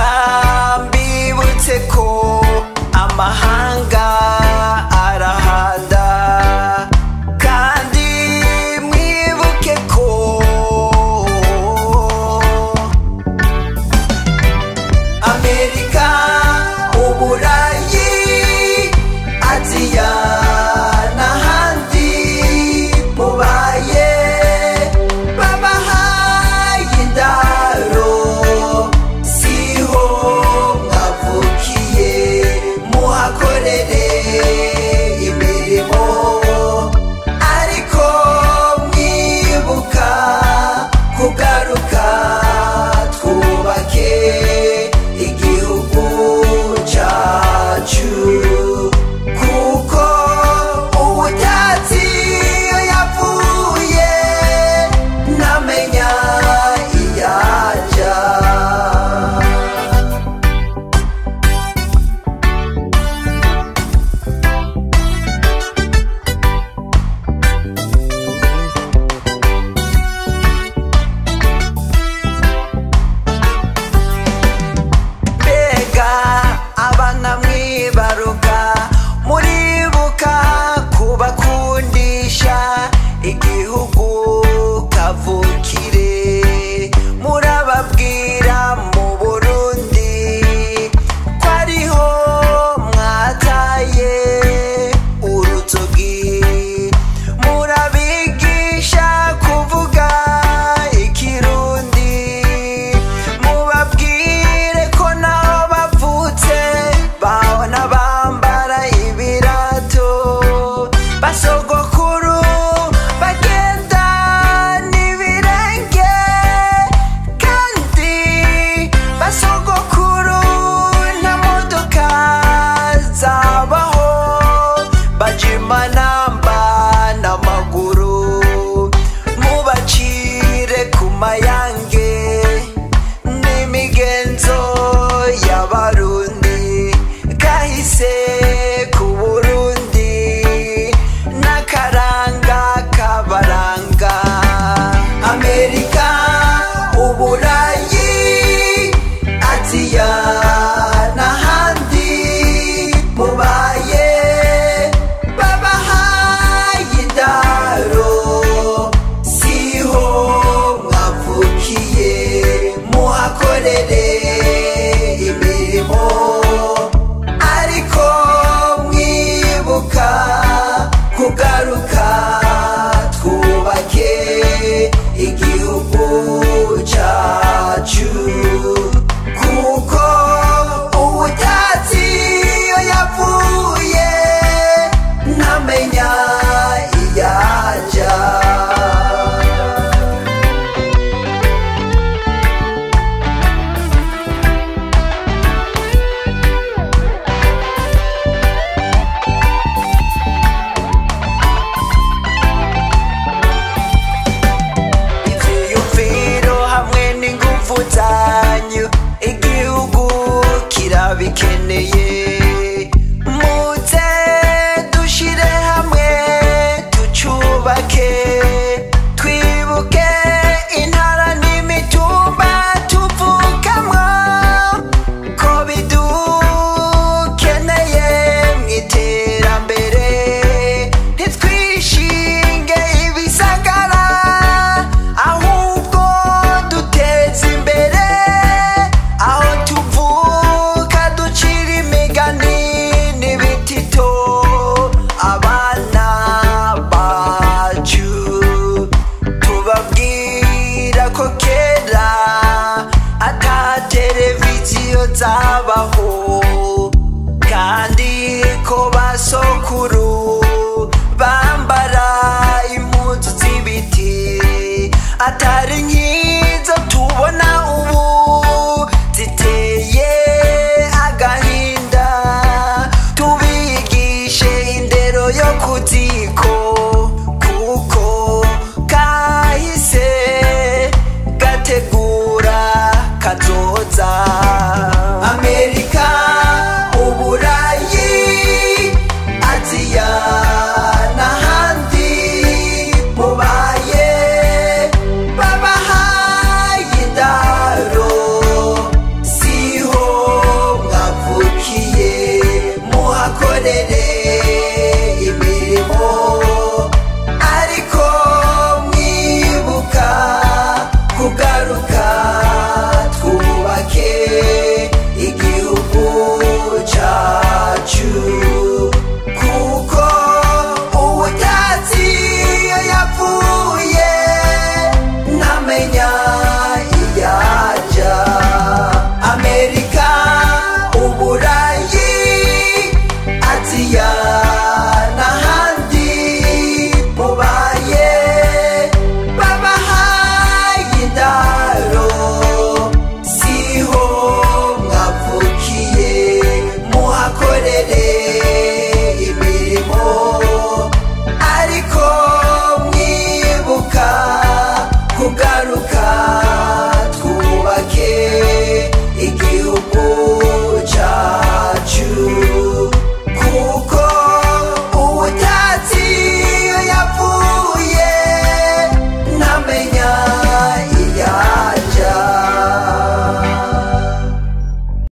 Reka mbibutse ko amahanga arahanda, kandi mwibuke ko Amerika, Uburayi, Aziya n'ahandi mubaye babahaye indaro, siho mwavukiye, muhakorere imirimo, ariko mwibuka kugaruka twubake igihugu cyacu, kuko ubutati iyo yavuye ntamenya iyaja. Mbega abana mwibaruka, muribuka kubakundisha igihugu kavukire, murababwira mu Burundi ko ariho mwataye urutogi, murabigisha kuvuga ikirundi, mubabwire ko naho bavutse babona bambara ibirato, basogokuru bagenda n'ibirenge, kandi basogokuru nta modoka zabaho, bajima namba n'amaguru, mubacire ku mayange n'imigenzo y'Abarundi, kahise ku Burundi n'akaranga kabaranga. Amerika, Uburayi, Aziya n'ahandi mubaye babahaye indaro, siho mwavukiye, muhakorere imirimo, ariko mwibuka kugaruka twubake igihugu cyacu, kuko ubutati iyo yavuye ntamenya iyaja. Ivyiyumviro hamwe n'inguvu zanyu igihugu kirabikeneye, muze dushire hamwe tucubake, twibuke intara n'imitumba tuvukamwo ko bidukeneye mw'iterambere, ntitwishinge ibisagara ahubwo duteze imbere aho tuvuka, ducira imigani n'ibitito abana bacu, tubabwira ko kera ata televiziyo zabaho, kandi ko basokuru bambara impuzu z'ibiti atari nk'izo tubona ubu ziteye agahinda, tubigishe indero yo kuziko, kuko kahise gategura kazoza. Amerika, Uburayi, Aziya Muhakorere imirimo, ariko mwibuka kugaruka twubake igihugu cacu, kuko uwutazi iyo yavuye ntamenya iyaja. Amerika, Uburayi, Aziya n'ahandi mubaye babahaye indaro, siho mwavukiye. Muhakorere imirimo, ariko mwibuka kugaruka twubake igihugu cacu.